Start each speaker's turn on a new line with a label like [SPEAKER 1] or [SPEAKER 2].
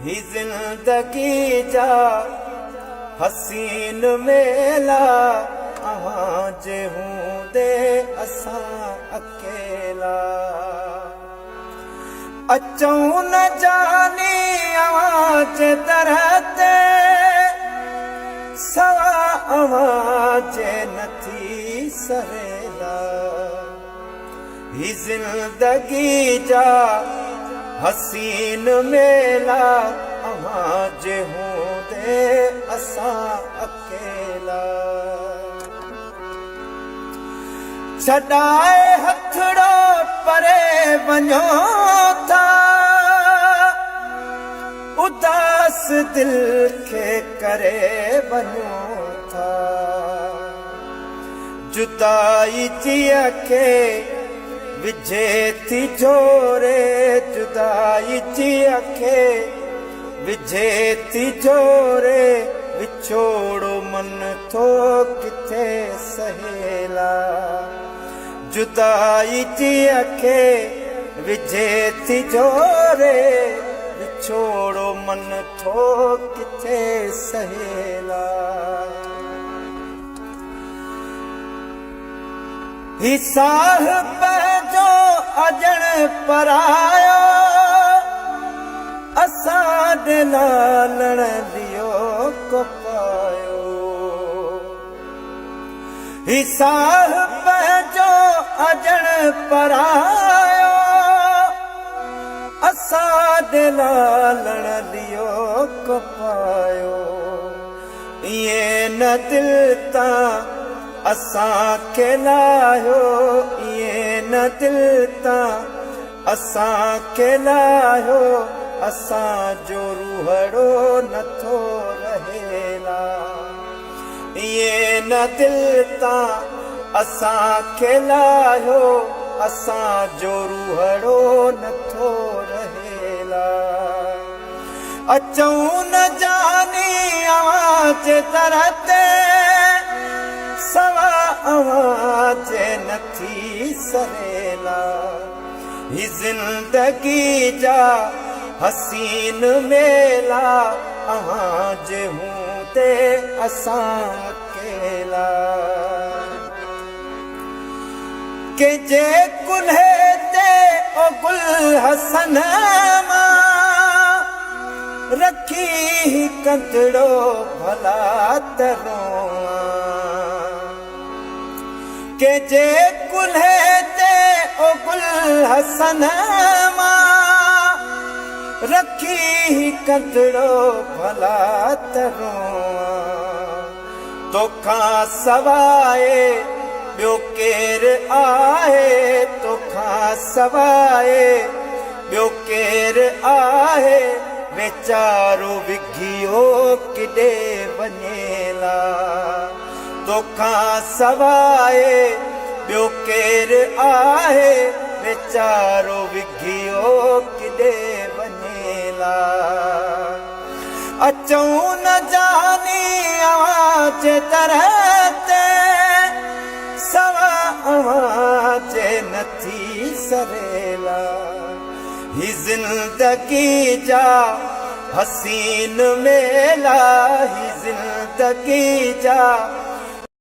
[SPEAKER 1] هي زندگي جا حسين ميلا اوهان جي هوندي اسان اڪيلا. اچون نه جاني اوهان جي در تي سوا اوهان جي نه ٿي سريلا. هي زندگي جا حسين ميلا اوهان جي هوندي اسان اڪيلا. ڇڏائي هٿڙو پري وڃو ٿا اداس دل کي ڪري وڃو ٿا. جدائي جيء کي وجهي ٿي جهوري جدائي جيء کي وجهي ٿي جهوري وڇوڙو من ٿو ڪٿي سهيلا جدائي جيء کي وجهي ٿي جهوري وڇوڙو من ٿو ڪٿي سهيلا. هي ساهه پنهنجو اڄڻ پرايو، اسان ڏي لالڻ ليو ڪو پايو. هي ساهه پنهنجو اڄڻ پرايو، اسان ڏي لالڻ ليو ڪو پايو. ائين نه دل تان اسان کي لاهيو ائين نه دل تان اسان کي لاهيو اسان جو روحڙو نٿو رهي لا ائين نه دل تان اسان کي لاهيو اسان جو روحڙو نٿو رهي لا. اچون نه جاني اوهان جي در تي سوا اوهان جي نه ٿي سريلا هي زندگي جا حسين ميلا اوهان جي هوندي اسان اڪيلا ڪنهن جي ڪلهي تي او گل حسن مان رکي هي ڪنڌڙو ڀلا ته روئان ڪنهن جي ڪلهي تي او گل حسن مان رکي هي ڪنڌڙو ڀلا ته روئان توکان سواء ٻيو ڪير آهي توکان سواء ٻيو ڪير آهي ويچارو وگهيو ڪڏي وڃي لا توکان سواء ٻيو ڪير آهي ويچارو وگهيو ڪڏي وڃي لا. اچون نه جاني اوهان جي در تي سوا اوهان جي نه ٿي سريلا هي زندگي جا حسين ميلا هي زندگي جا